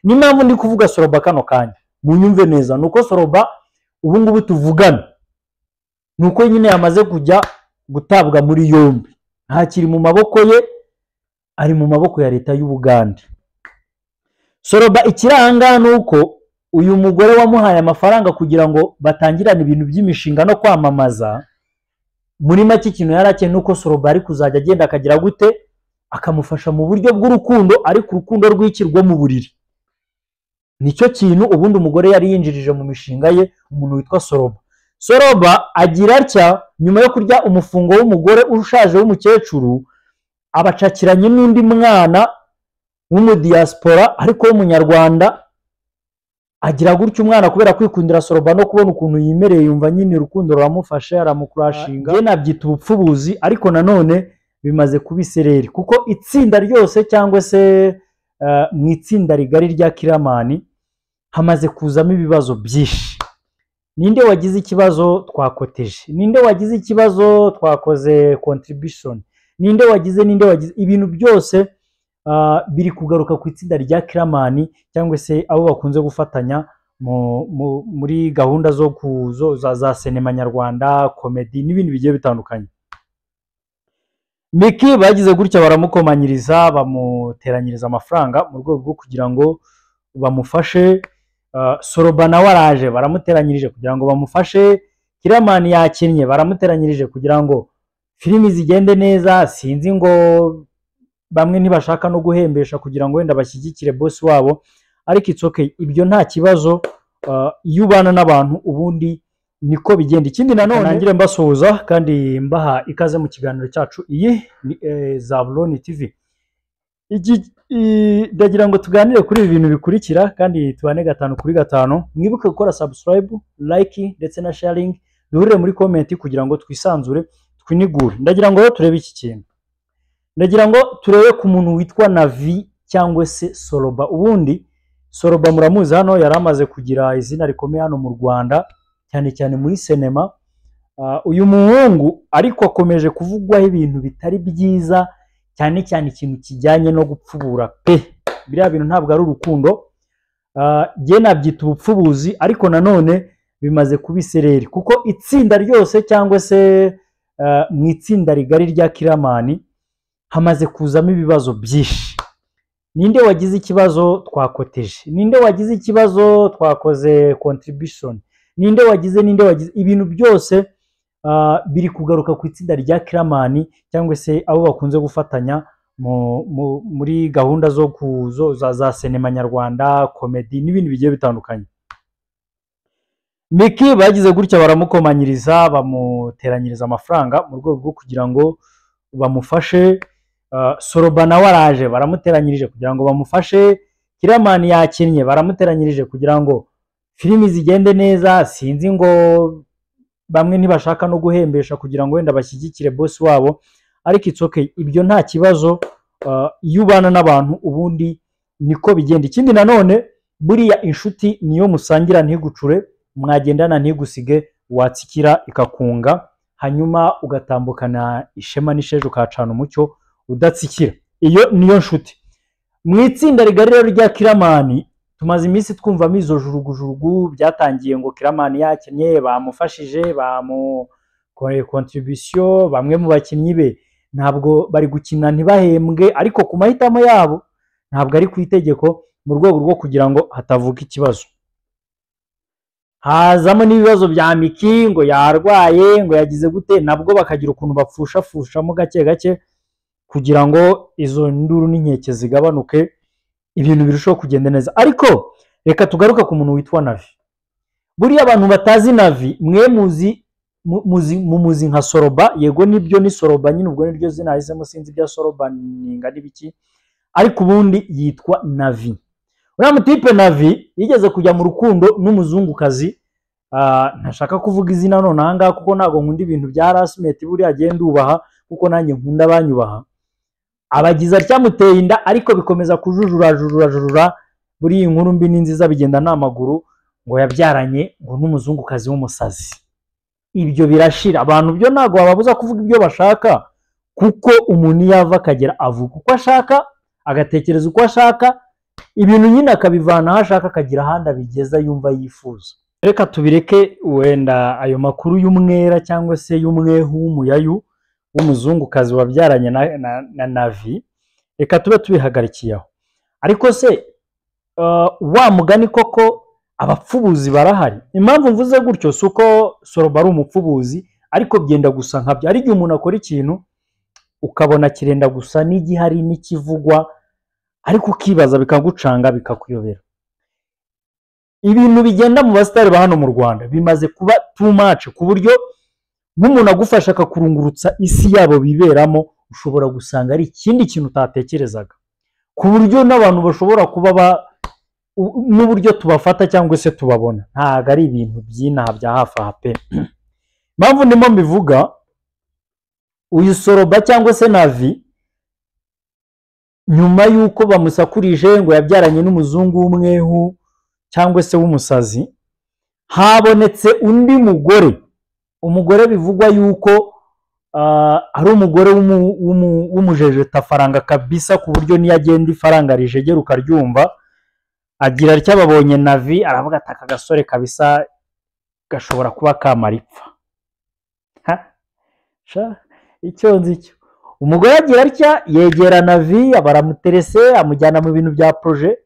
N'impamvu ndi kuvuga Soroba kano kanya, munyumve neza, ni uko Soroba ubu ngubu tuvugana ni uko nyine yamaze kujya gutabwa muri yombi, ntakiri mu maboko ye, ari mu maboko ya leta y'Ubugande. Soroba ikiranga ni uko uyu mugore wamuhaye amafaranga kugira ngo batangirane ibintu by'imishinga no kwamamaza, muri make ikintu yari akeneye nuko Soroba ari kuzajya agenda akagira gute, akamufasha mu buryo bw'urukundo, ariko urukundo rw'iki? Rwo mu buriri. Nicyo kintu ubundi umugore yari yinjirije mu mishinga ye, umuntu witwa Soroba. Soroba agira atya, nyuma yo kurya umufungo w'umugore ushaje w'umukecuru, abacakiranye n'undi mwana w'umudiyasipora ariko w'umunyarwanda. Agira gutya umwana kubera kwikundira Soroba no kubona ukuntu yimereye, yumva nyine urukundo ruramufashe, aramukurashinga. Njye nabyita ubupfubuzi, ariko nanone bimaze kuba isereri, kuko itsinda ryose cyangwa se mu itsinda rigari rya Kiramani hamaze kuzamo ibibazo byinshi. Ninde wagize ikibazo? Twakoteje. Ninde wagize ikibazo? Twakoze contribution. Ninde wagize, ninde wagize? Ibintu byose biri kugaruka ku itsinda rya Kiramani cyangwa se abo bakunze gufatanya muri gahunda zo za sinema nyarwanda, komedi n'ibindi bigiye bitandukanye. Miki bagize gutya baramukomanyiriza, bamuteranyiriza amafaranga mu rwego rwo kugira ngo bamufashe. Soroba nawe araje, baramuteranyirije kugira ngo bamufashe. Kiramani yakinnye, baramuteranyirije kugira ngo filimi zigende neza. Sinzi ngo bamwe ntibashaka no guhembesha kugira ngo wenda bashyigikire boss wabo, ariko it's okay, ibyo nta kibazo. Iyo ubana n'abantu ubundi niko bigenda. Ikindi nanone nangire mbasuhuza kandi mbaha ikaze mu kiganiro cyacu. Iyi ni Zabuloni TV. Ndagira ngo tuganire kuri ibi bintu bikurikira kandi tubane 5 kuri 5. Mwibuke gukora subscribe, like ndetse na sharing, duhurire muri comment kugira ngo twisanzure, twinigure. Ndagira ngo turebe iki kintu, ndagira ngo turebe ku muntu witwa Navi cyangwa se Soroba. Ubundi Soroba muramuzi hano, yari amaze kugira izina rikomeye hano mu Rwanda, cyane cyane muri sinema. Uyu muhungu ariko akomeje kuvugwaho ibintu bitari byiza, cyane cyane ikintu kijyanye no gupfubura pe. Biriya bintu ntabwo ari urukundo, njye nabyita ubupfubuzi, ariko nanone bimaze kuba isereri, kuko itsinda ryose cyangwa se mu itsinda rigari rya Kiramani hamaze kuzamo ibibazo byinshi. Ninde wagize ikibazo? Twakoteje. Ninde wagize ikibazo? Twakoze contribution. Ninde wagize, ninde wagize? Ibintu byose biri kugaruka ku itsinda rya Kiramani cyangwa se abo bakunze gufatanya muri gahunda zo za sinema nyarwanda, komedi n'ibindi bigiye bitandukanye. Miki bagize gutya baramukomanyiriza, bamuteranyiriza amafaranga mu rwego rwo kugira ngo bamufashe. Soroba nawe araje, baramuteranyirije kugira ngo bamufashe. Kiramani yakinnye, baramuteranyirije kugira ngo filimi zigende neza. Sinzi ngo bamwe ntibashaka no guhembesha kugira ngo wenda bashyigikire boss wabo, ariko it's okay, ibyo nta kibazo. Iyo ubana n'abantu ubundi niko bigenda. Ikindi nanone buriya inshuti niyo musangira ntigucure, mwagendana ntigusige, watsikira ikakunga, hanyuma ugatambukana ishema n'isheja, ukacana umucyo udatsikira. Iyo niyo nshuti. Mu itsinda rigari rero rya Kiramani tumaze iminsi twumvamo izo jurugujurugu. Byatangiye ngo Kiramani yakinnye, bamufashije, bamukoreye contribution, bamwe mu bakinnyi be ntabwo bari gukina ntibahembwe, ariko ku mahitamo yabo, ntabwo ari ku itegeko, mu rwego rwo kugira ngo hatavuka ikibazo. Hazamo n'ibibazo bya Miki ngo yarwaye, ngo yagize gute, nabwo bakagira ukuntu bapfushafushamo gake gake kugira ngo izo nduru n'inkeke zigabanuke, ibintu birushaho kugenda neza. Ariko reka tugaruke ku muntu witwa Navi. Buriya abantu batazi Navi, mwe muzi mumuzi nka Soroba. Yego nibyo ni Soroba nyine, ubwo niryo zina ahisemo, sinzi ibya Soroba ninga n'ibiki, ariko ubundi yitwa Navi. Uriya mutipe Navi yigeze kujya mu rukundo n'umuzungukazi, ntashaka kuvuga izina none aha ngaha kuko ntabwo nkunda ibintu bya harassment, buriya agenda ubaha kuko nanjye nkunda abanyubaha. Abagize atyamuteye inda, ariko bikomeza kujujura jujura jujura. Buriya inkuru mbi ni nziza bigenda n'amaguru, ngo yabyaranye ngo n'umuzungukazi w'umusazi. Ibyo birashira. Abantu byo ntabwo bababuza kuvuga ibyo bashaka, kuko umuntu iyo ava akagera avuga uko ashaka, agatekereza uko ashaka. Ibintu nyine akabivana aho ashaka akagira ahandi abigeza yumva yifuza. Reka tubireke wenda ayo makuru y'umwera cyangwa se y'umwehu w'umuyayu w'umuzungukazi wabyaranye na Navi, reka tube tubihagarikiye aho. Ariko se wa mugani koko abapfubuzi barahari? Impamvu mvuze gutyo si uko Soroba ari umupfubuzi, ariko byenda gusa nkabyo. Hari igihe umuntu akora ikintu ukabona kirenda gusa n'igihari n'ikivugwa, ariko ukibaza bikagucanga bikakuyobera. Ibintu bigenda mu basitari ba hano mu Rwanda bimaze kuba too much, ku buryo nk'umuntu agufasha akakurungurutsa isi yabo biberamo, ushobora gusanga ari ikindi kintu utatekerezaga, ku buryo n'abantu bashobora kuba n'uburyo tubafata cyangwa se tubabona ntabwo ari ibintu by'inaha bya hafi aha pe. Impamvu ndimo mbivuga, uyu Soroba cyangwa se Navi, nyuma y'uko bamusakurije ngo yabyaranye n'umuzungu w'umwehu cyangwa se w'umusazi, habonetse undi mugore. Umugore bivugwa yuko ari umugore w'umujejetafaranga kabisa, ku buryo niyo agenda ifaranga rijegera ukaryumva. Agira atya babonye Navi aravuga ati aka gasore kabisa gashobora kuba kamara ipfa. Icyo nzi cyo, umugore agira atya yegera Navi, baramuterese, amujyana mu bintu bya projet.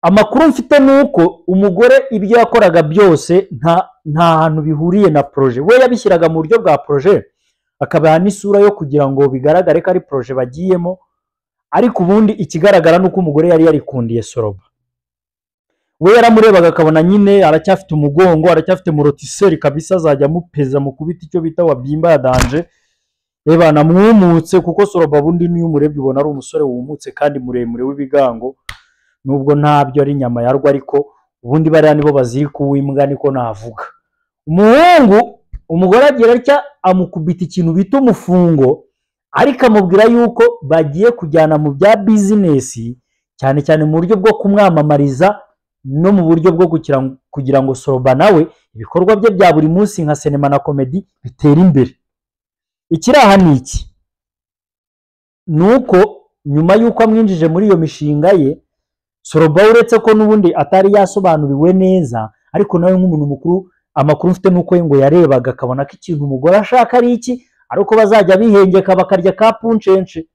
Amakuru mfite ni uko umugore ibyo yakoraga byose nta hantu bihuriye na projet. We yabishyiraga mu buryo bwa projet, akabaha n'isura yo kugira ngo bigaragare ko ari projet bagiyemo, ariko ubundi ikigaragara ni uko umugore yari yarikundiye Soroba. We yaramurebaga akabona nyine aracyafite umugongo, aracyafite murotiseri kabisa, azajya amupeza mu kubita icyo bita wabyimba ya danje. Reba namwumutse, kuko Soroba bundi niyo umurebye ubona ari umusore wumutse kandi muremure w'ibigango, nubwo ntabyo ari inyama yarwo, ariko ubundi bariya nibo bazirika uw'imbwa, niko navuga. Umuhungu, umugore agira atya amukubita ikintu bita umufungo, ariko amubwira yuko bagiye kujyana mu bya bizinesi, cyane cyane mu buryo bwo kumwamamariza no mu buryo bwo kugira ngo Soroba nawe ibikorwa bye bya buri munsi nka sinema na komedi bitere imbere. Ikiri aha ni iki? Ni uko nyuma y'uko amwinjije muri iyo mishinga ye, Soroba uretse ko n'ubundi atari yasobanuriwe neza, ariko nawe nk'umuntu mukuru amakuru mfite nuko ngo yarebaga akabona ko ikintu umugore ashaka ari iki, ari uko bazajya bihengeka bakarya ka punchenche,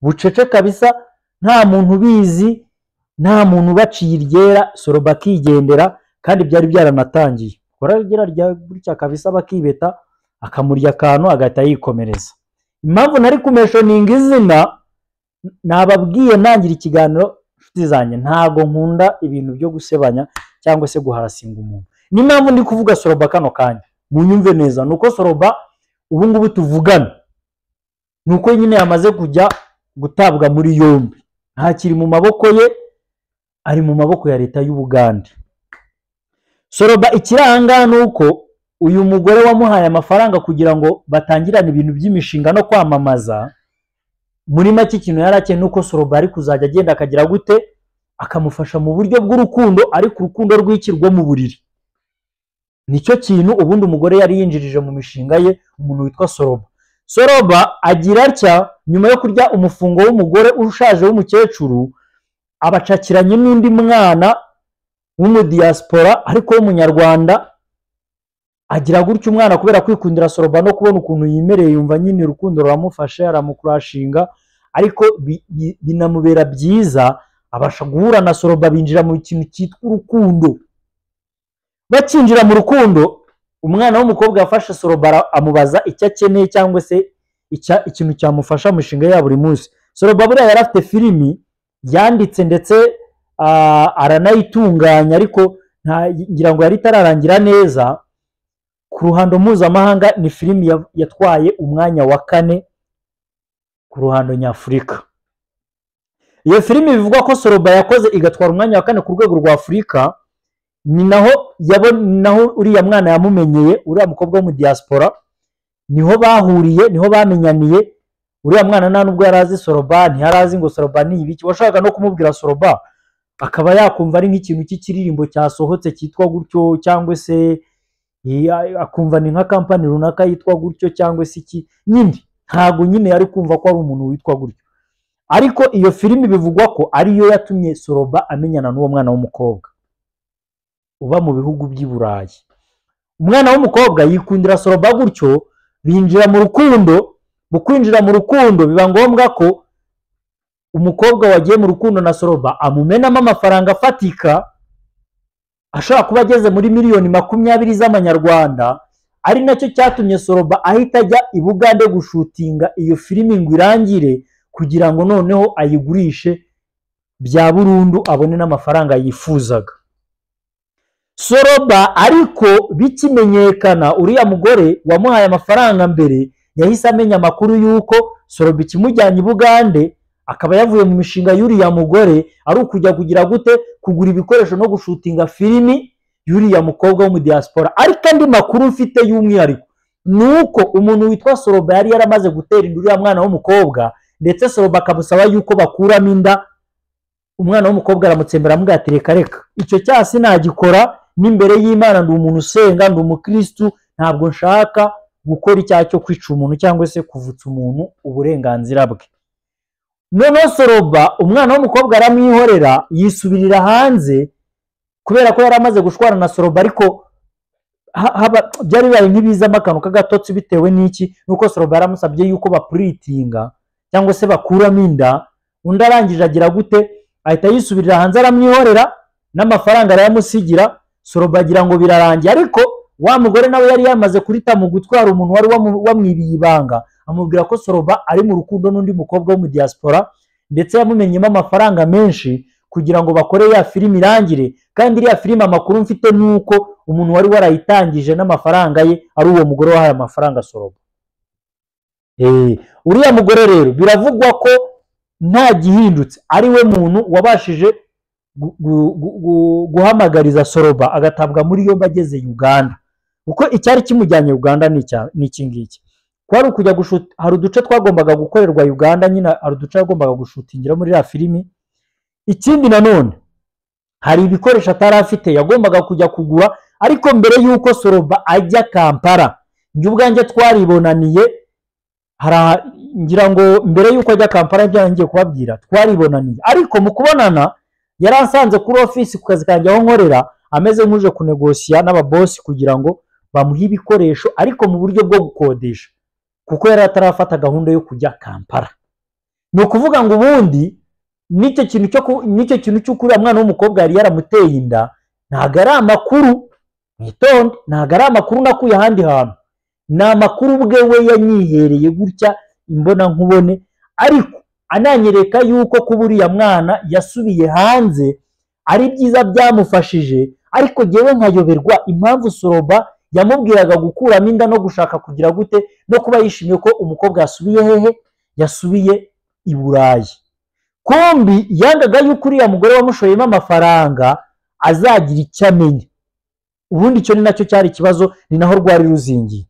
bucece kabisa, nta muntu ubizi, nta muntu ubaciye iryera. Soroba akigendera, kandi byari byaranatangiye koragira rya gutya kabisa, bakibeta akamurya akantu agahita yikomereza. Impamvu nari kumeshoninga izina, nababwiye ntangira ikiganiro, inshuti zanjye, ntago nkunda ibintu byo gusebanya cyangwa se guharasinga umuntu. N'impamvu ndi kuvuga Soroba kano kanya, munyumve neza, nuko Soroba ubu ngubu tuvugana nuko nyine yamaze kujya gutabwa muri yombi, ntakiri mu maboko ye, ari mu maboko ya leta y'Ubugande. Soroba ikiranga nuko uyu mugore wamuhaye amafaranga kugira ngo batangirane ibintu by'imishinga no kwamamaza, muri make ikintu yari akeneye nuko Soroba ari kuzajya agenda akagira gute, akamufasha mu buryo bw'urukundo, ariko urukundo rw'ikirwo mu buriri. Nicyo kintu ubundi umugore yari yinjirije mu mishinga ye, umuntu witwa Soroba. Soroba agira atya nyuma yo kurya umufungo w'umugore ushaje w'umukecuru, abacakiranye n'undi mwana w'umudiaspora ariko w'umunyarwanda. Agira gutya umwana kubera kwikundira Soroba no kubona ukuntu yimereye, yumva nyine urukundo ruramufashe, aramukurashinga, ariko binamubera byiza, abasha guhura na Soroba, binjira mu kintu cyitwa urukundo. Bakinjira mu rukundo, umwana w'umukobwa yafashe Soroba amubaza icyo akeneye cyangwa se ikintu cyamufasha mu mishinga ya buri munsi. Soroba buriya yari afite filimi yanditse ndetse aranayitunganya, ariko ngira ngo yari itararangira neza. Ku ruhando mpuzamahanga ni filimi yatwaye umwanya wa 4 ku ruhando nyafurika. Iyo filimi bivugwa ko Soroba yakoze igatwara umwanya wa 4 ku rwego rwa Afurika, ni naho uriya mwana yamumenyeye, uriya mukobwa wo mu diaspora, niho bahuriye, niho bamenyaniye. Uriya mwana nta nubwo yari azi Soroba, ntiyari azi ngo Soroba ni ibiki, washakaga no kumubwira Soroba akaba yakumva ari nk'ikintu cy'ikiririmbo cyasohotse cyitwa gutyo, cyangwa se akumva ni nka kampani runaka yitwa gutyo, cyangwa se iki nyine, ntago nyine yari kumva ko ari umuntu witwa gutyo. Ariko iyo filimi bivugwa ko ariyo yatumye Soroba amenyana n'uwo mwana w'umukobwa uba mu bihugu by'i Burayi. Umwana w'umukobwa yikundira Soroba gutyo, binjira mu rukundo. Mu kwinjira mu rukundo biba ngombwa ko umukobwa wagiye mu rukundo na Soroba amumenamo amafaranga afatika ashobora kuba ageze muri 20 miliyoni z'amanyarwanda, ari nacyo cyatumye Soroba ahita ajya i Bugande gushutinga iyo filimi ngo irangire, kugira ngo noneho ayigurishe bya burundu abone n'amafaranga yifuzaga. Soroba ariko bikimenyekana, uriya mugore wamuhaye amafaranga mbere yahise amenya amakuru y'uko Soroba ikimujyanye i Bugande akaba yavuye mu mishinga y'uriya mugore ari ukujya kugira gute, kugura ibikoresho no gushutinga filimi y'uriya mukobwa wo mu diaspora. Ariko andi makuru mfite y'umwihariko ni uko umuntu witwa Soroba yari yaramaze gutera inda uriya mwana w'umukobwa, ndetse Soroba akamusaba yuko bakuramo inda. Umwana w'umukobwa aramutsembera, aramubwira ati: "Reka reka, icyo cyaha sinagikora n'imbere y'Imana, ndi umuntu usenga, ndi umukirisitu, ntabwo nshaka gukora icyaha cyo kwica umuntu cyangwa se kuvutsa umuntu uburenganzira bwe." Noneho Soroba umwana w'umukobwa aramwihorera, yisubirira hanze kubera ko yari amaze gushwana na Soroba. Ariko byari bibaye nk'ibizamo akantu k'agatotsi. Bitewe n'iki? Nuko Soroba yaramusabye yuko bapuritinga cyangwa se bakuramo inda. Undi arangije agira gute? Ahita yisubirira hanze, aramwihorera n'amafaranga arayamusigira. Soroba agira ngo birarangiye, ariko wa mugore nawe yari yamaze kurita mu gutwara umuntu wari wamwibiye ibanga, amubwira ko Soroba ari mu rukundo n'undi mukobwa wo mu diaspora, ndetse yamumenyemo amafaranga menshi kugira ngo bakore ya filimi irangire. Kandi iriya filimi, amakuru mfite ni uko umuntu wari warayitangije n'amafaranga ye ari uwo mugore wahaye amafaranga Soroba. Uriya mugore rero biravugwa ko nta gihindutse ari we muntu wabashije guhamagariza Soroba agatabwa muri yombi ageze Uganda, kuko icyari kimujyanye Uganda ni iki ngiki: kwari ukujya gushuta. Hari uduce twagombaga gukorerwa Uganda nyine, hari uduce yagombaga gushutingira muri iriya filimi. Ikindi nanone, hari ibikoresho atari afite yagombaga kujya kugura. Ariko mbere y'uko Soroba ajya Kampala, njye ubwanjye twaribonaniye, ngira ngo mbere y'uko ajya Kampala, ibyo ngiye kubabwira, twaribonaniye. Ariko mu kubonana yaransanze kuri ofisi ku kazi kanjye aho nkorera, ameze nk'uje kunegosiya n'ababosi kugira ngo bamuhe ibikoresho, ariko mu buryo bwo gukodesha, kuko yari atarafata gahunda yo kujya Kampala. Ni ukuvuga ngo ubundi n'icyo kintu cy'uko uriya mwana w'umukobwa yari yaramuteye inda ntabwo ari amakuru, mwitonde, ntabwo ari amakuru nakuye ahandi hantu, ni amakuru ubwe we yanyihereye gutya imbona nkubone. Ariko ananyereka yuko kuba uriya mwana yasubiye hanze ari byiza, byamufashije. Ariko jyewe nkayoberwa impamvu Soroba yamubwiraga gukuramo inda no gushaka kugira gute, no kuba yishimiye ko umukobwa yasubiye hehe, yasubiye i Burayi. Kumbi yangaga yuko uriya mugore wamushoyemo amafaranga azagira icyo amenya. Ubundi icyo ni nacyo cyari ikibazo, ni naho rwari ruzingiye.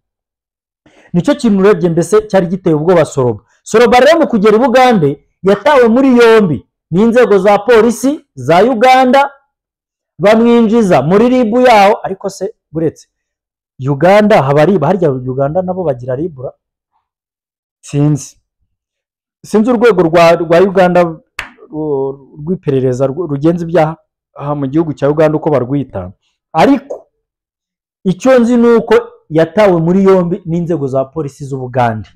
Nicyo kintu urebye mbese cyari giteye ubwoba Soroba. Soroba rero mu kugera i Bugande yatawe muri yombi n'inzego za polisi za Uganda, bamwinjiza muri RIB yaho. Ariko se buretse, Uganda haba RIB? Harya Uganda nabo bagira RIB ra? Sinzi urwego rwa Uganda rw'iperereza rugenza ibyaha aha mu gihugu cya Uganda uko barwita. Ariko icyo nzi ni uko yatawe muri yombi n'inzego za polisi z'Ubugande,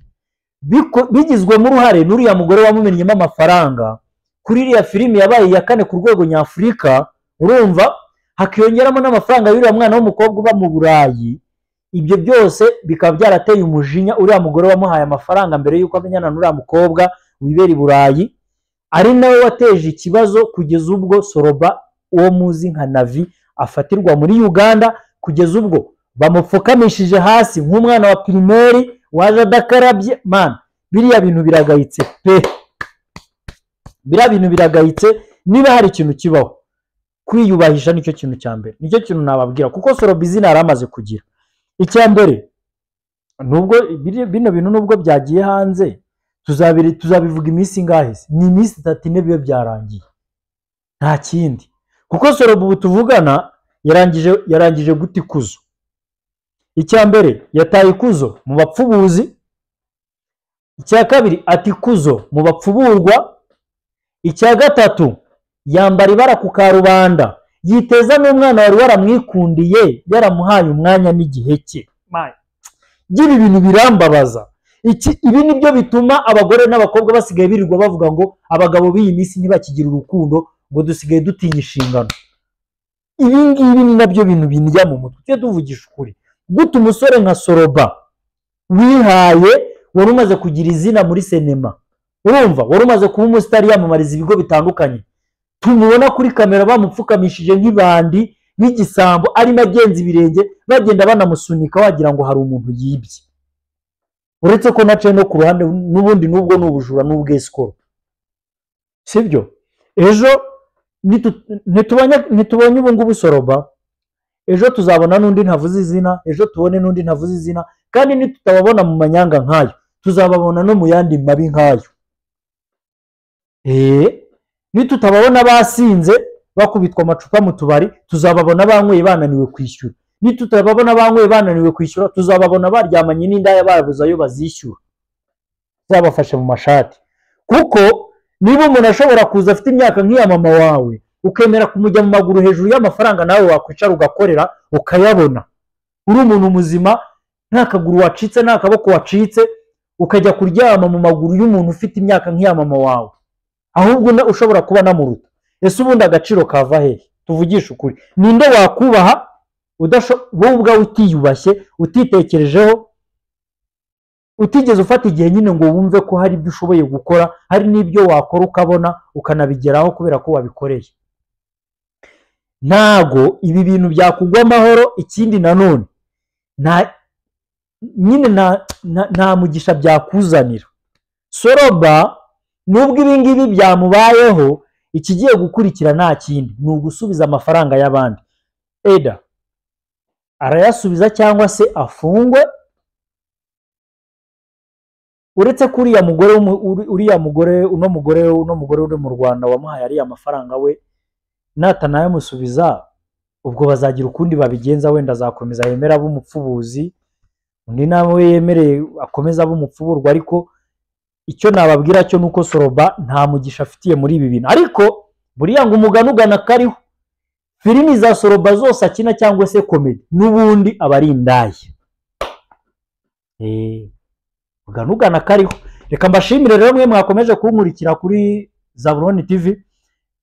bigizwemo uruhare n'uriya mugore wamumennyemo amafaranga kuri iriya filimi yabaye iya kane ku rwego nyafurika. Urumva hakiyongeramo n'amafaranga y'uriya mwana w'umukobwa uba mu Burayi. Ibyo byose bikaba byarateye umujinya uriya mugore wamuhaye amafaranga mbere y'uko amenyana n'uriya mukobwa wibera i Burayi, ari nawe wateje ikibazo kugeza ubwo Soroba uwo muzi nka Navi afatirwa muri Uganda, kugeza ubwo bamupfukamishije hasi nk'umwana wa primaire waje adakarabye. Man, biriya bintu biragayitse pe, biriya bintu biragayitse. Niba hari ikintu kibaho, kwiyubahisha nicyo kintu cya mbere, nicyo kintu nababwira, kuko Soroba izina yari amaze kugira. Icya mbere, nubwo bino bintu nubwo byagiye hanze, tuzabivuga iminsi ingahe se? Ni iminsi 3, 4 bibe byarangiye, nta kindi. Kuko Soroba ubu tuvugana yarangije guta ikuzo. Icya mbere, yataye ikuzo mu bapfubuzi. Icya kabiri, ata ikuzo mu bapfuburwa. Icya gatatu, yambara ibara ku karubanda, yiteza n'umwana wari waramwikundiye, yaramuhaye umwanya n'igihe cye. Ibi bintu birambabaza. Ibi nibyo bituma abagore n'abakobwa basigaye birirwa bavuga ngo abagabo b'iyi minsi ntibakigira urukundo, ngo dusigaye dutinya inshingano. Ibi ngibi ni nabyo bintu bindya mu mutwe. Tujye tuvugisha ukuri. Gute umusore nka Soroba wihaye, wari umaze kugira izina muri sinema, urumva wari umaze kuba umusitari, yamamariza ibigo bitandukanye, tumubona kuri kamera bamupfukamishije nk'ibandi, nk'igisambo, arimo agenza ibirenge, bagenda banamusunika wagira ngo hari umuntu yibye. Uretse ko naciye no ku ruhande n'ubundi, n'ubwo ni ubujura n'ubwesikoro, sibyo? Ejo ntitubonye ubu ngubu Soroba, ejo tuzabona n'undi ntavuze izina, ejo tubone n'undi ntavuze izina, kandi nitutababona mu manyanga nk'ayo tuzababona no mu yandi mabi nk'ayo. Nitutababona basinze bakubitwa amacupa mu tubari, tuzababona banyweye bananiwe kwishyura. Nitutababona banyweye bananiwe kwishyura, tuzababona baryamanye n'indaya babuze ayo bazishyura, zabafashe mu mashati. Kuko niba umuntu ashobora kuza afite imyaka nk'iya mama wawe, ukemera kumujya mu maguru hejuru y'amafaranga, nawe wakwicara ugakorera ukayabona, uri umuntu muzima, nta kaguru wacitse, nta kaboko wacitse, ukajya kuryama mu maguru y'umuntu ufite imyaka nk'iya mama wawe, ahubwo ushobora kuba namuruta. Ese ubundi agaciro kava hehe? Tuvugishe ukuri, ninde wakubaha wowe ubwawe utiyubashye, utitekerejeho, utigeze ufata igihe nyine ngo wumve ko hari ibyo ushoboye gukora, hari n'ibyo wakora ukabona ukanabigeraho kubera ko wabikoreye? Ntago ibi bintu byakugwa amahoro. Ikindi nanone nta mugisha byakuzanira. Soroba nubwo ibi ngibi byamubayeho, ikigiye gukurikira nta kindi, ni ugusubiza amafaranga y'abandi. Eda arayasubiza cyangwa se afungwe. Uretse ko uriya mugore, uno mugore uri mu Rwanda wamuhaye ariya mafaranga, we natanayamusubiza ubwo bazagira ukundi babigenza, wenda azakomeza yemera ab'umupfubuzi, undi nawe yemereye akomeza ab'umupfuburwa. Ariko icyo nababwira cyo nuko Soroba nta mugisha afitiye muri ibi bintu. Ariko buriya ngo umugani ugana kariho, filimi za Soroba zose akina cyangwa se komedi, n'ubundi aba ari indaya. Umugani ugana kariho. Reka mbashimire rero mwe mwakomeje kunkurikira kuri Zaburoni TV,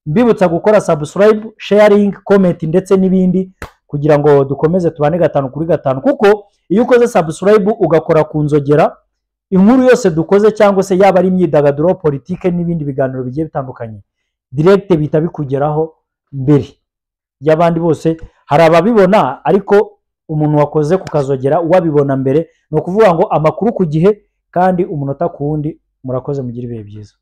mbibutsa gukora subscribe, sharing, comment ndetse n'ibindi, kugira ngo dukomeze tubane 5 kuri 5. Kuko iyo ukoze subscribe ugakora ku nzogera, inkuru yose dukoze cyangwa se yaba ari imyidagaduro, politike n'ibindi biganiro bigiye bitandukanye, direct bita bikugeraho mbere y'abandi bose. Hari ababibona, ariko umuntu wakoze ku kazogera wabibona mbere. Ni ukuvuga ngo amakuru ku gihe kandi umunota ku wundi. Murakoze, mugire ibihe byiza.